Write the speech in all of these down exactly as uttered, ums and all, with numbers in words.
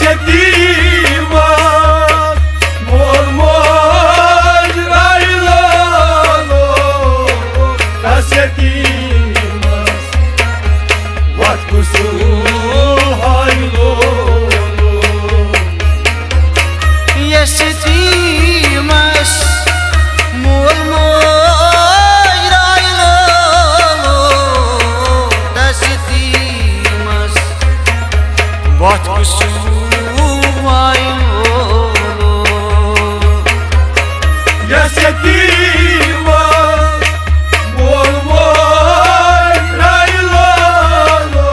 یتیٖمس مول موج رایہِ لولو، تس یتیٖمس وتھ کُس ہایہِ لولو۔ یس یتیٖمس مول موج رایہِ لولو، تس یتیٖمس وتھ کُس وایہِ لولو۔ یس یتیٖمس مول موج رایہِ لولو،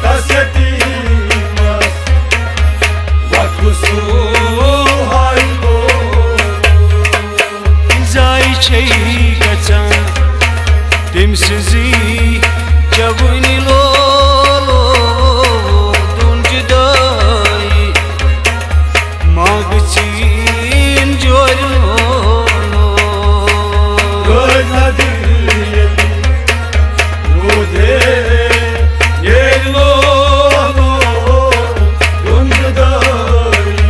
تس یتیٖمس وتھ کُس ہایہِ لولو۔ زایہِ چھے گژھان تٔمۍ سٕنٛزٕے جوٲنی لولو، دُن جُدٲیی ما گٔژھِن جورِ لولو۔ روزِ نہ دِل ییٚلہِ روٗدے ییٚلہِ لولو، دُن جُدٲیی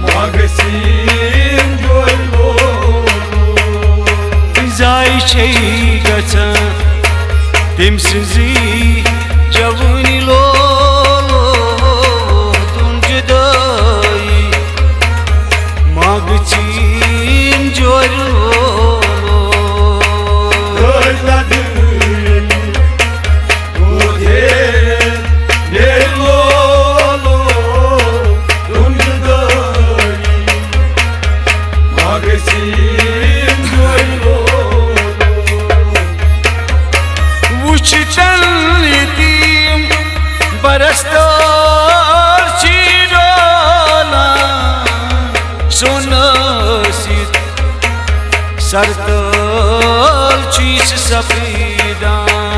ما گٔژھِن جورِ لولو۔ زایہِ چھے گژھان تٔمۍ سٕنٛزٕے جوٲنی لولو، دُن جُدٲیی ما گٔژھِن جورِ لولو۔ روزِ نہ دِل ییٚلہِ روٗدے ییٚلہِ لولو، دُن جُدٲیی ما گٔژھِن جورِ لولو۔ وُچھِتن یتیٖم پرستار چھِ ڈولان، سون ٲسِتھ سرتال چھُ یہِ سپدان۔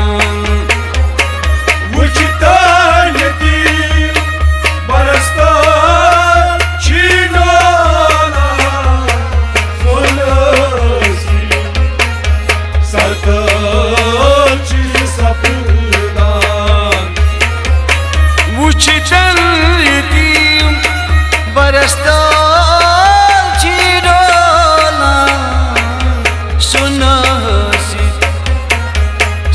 وُچھِتن یتیٖم پرستار چھِ ڈولان، سون ٲسِتھ سرتال چھُ یہِ سپدان۔ وُچھِتن یتیٖم پرستار چھِ ڈولان، سُہ نہ ٲسِتھ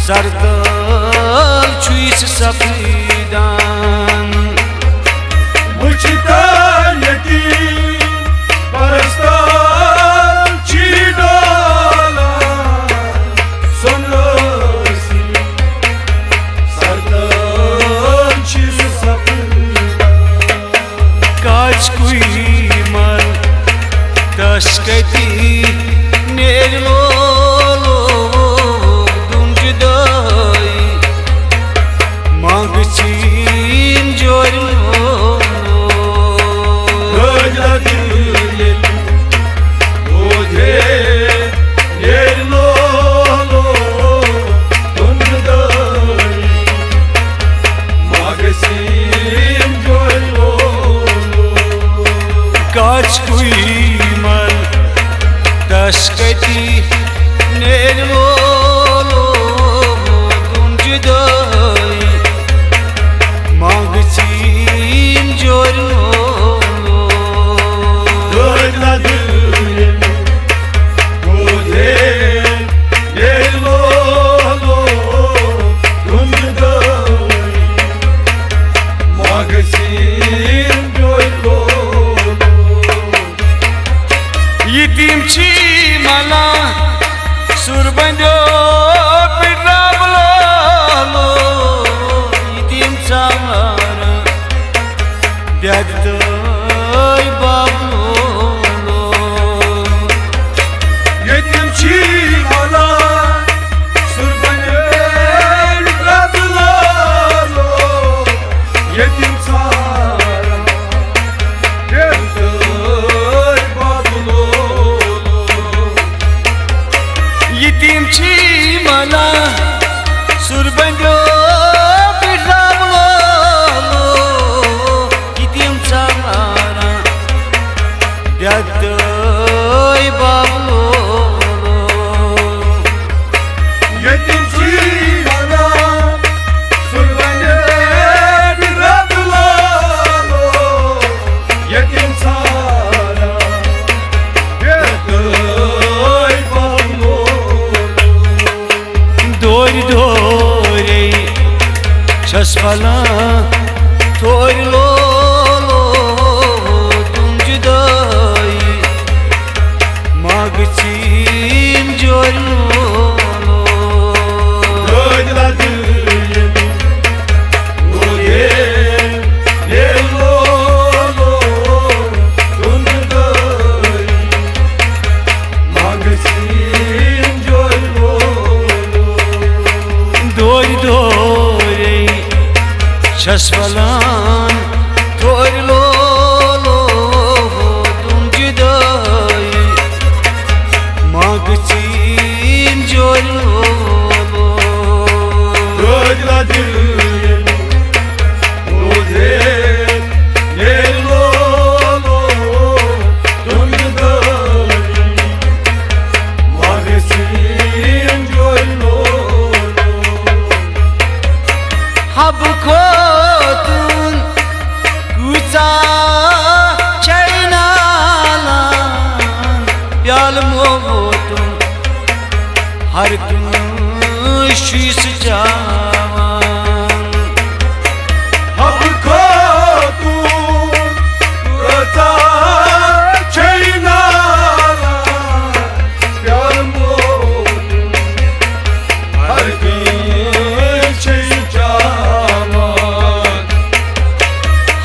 سرتال چھُ یہِ سپدان۔ وُچھِتن یتیٖم پرستار چھِ ڈولان، سۄنہٕ ٲسۍ سردار چھِ سپدان۔ کاژ کُے مر تس کتی نیرِ لولو، دُن جُدٲیی منٛگہٕ ژیٖنۍ جورِ لولو۔ رٲزۍ لدٕر ییٚلہِ روزِ ہے نیرِ لولو، دُن جُدٲیی منٛگہٕ ژیٖنۍ جورِ لولو۔ کاژ کُے مر تس کتی نیرِ لولو، دُن جُدٲیی منٛگہٕ ژیٖنۍ جورِ لولو۔ رٲزۍ لدٕر ییٚلہِ روزِ ہے نیرِ لولو، دُن جُدٲیی منٛگہٕ ژیٖنۍ جورِ لولو۔ یتیٖم چھی ملان سُربندیو پٮ۪ٹھ رب لولو، یتیٖم ژھانٛڈان دٮ۪د تہٕ بب لولو۔ یتیٖم چھی ملان سُربندیو پٮ۪ٹھ رب لولو، یتیٖم ژھانٛڈان دٮ۪د تہٕ بب لولو۔ یتیٖم چھی ملان سُربندیو پٮ۪ٹھ رب لولو، یتیٖم ژھانٛڈان دٮ۪د تہٕ بب لولو۔ یتیٖم چھی ملان سُربندیو پٮ۪ٹھ رب تھورِ لولو تُم جُدٲیی، ما گٔژھِم جورِ لولو۔ رٲتۍ راتہٕ ییٚلہِ وُدے ییٚلہِ لولو تُم جُدٲیی، ما گٔژھِم جورِ لولو۔ دورِ دورِ چھَس وَلان تھورِ لولو تُم جُدٲیی، ما گٔژھِم جورِ لولو۔ رٲتۍ راتہٕ ییٚلہِ وُدے ییٚلہِ لولو تُم جُدٲیی، ما گٔژھِم جورِ لولو۔ حبہٕ خوتوٗن کۭژاہ چھَے نالان، پیالہٕ موموٗتُن ہر کٲنٛسہِ چھُے سُہ چاوان۔ حبہٕ خوتوٗن کۭژاہ چھَے نالان، پیالہٕ موموٗتُن ہر کٲنٛسہِ چھُے چاوان۔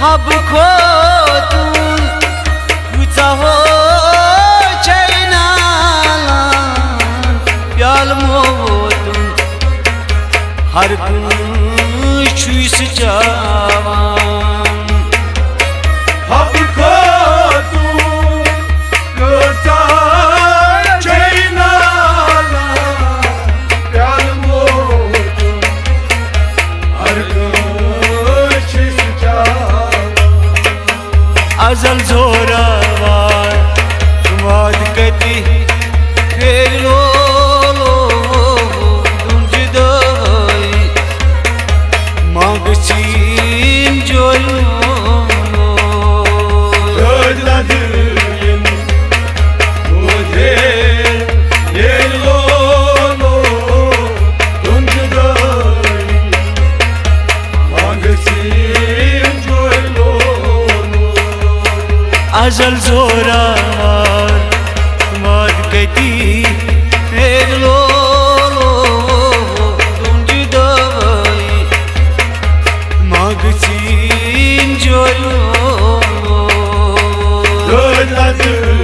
حبہٕ خوتوٗن کۭژاہ ہو چھَے نالان، پیالہٕ موموٗتُن ہر کٲنٛسہِ چھُے سُہ چاوان۔ حبہٕ خوتوٗن کۭژاہ چھَے نالان، پیالہٕ موموٗتُن ہر کٲنٛسہِ چھُے سُہ چاوان۔ ازل زوراوار وعدٕ کتہِ پھیرِ لولو تُم جُدٲیی، ما گٔژھِم جورِ لولو۔ رٲتۍ راتہٕ ییٚلہِ وُدے ییٚلہِ لولو تُم جُدٲیی، ما گٔژھِم جورِ لولو۔ ازل زوراوار وعدٕ کتہِ پھیرِ لولو تُم جُدٲیی، ما گٔژھِم جورِ لولو۔ رٲتۍ راتہٕ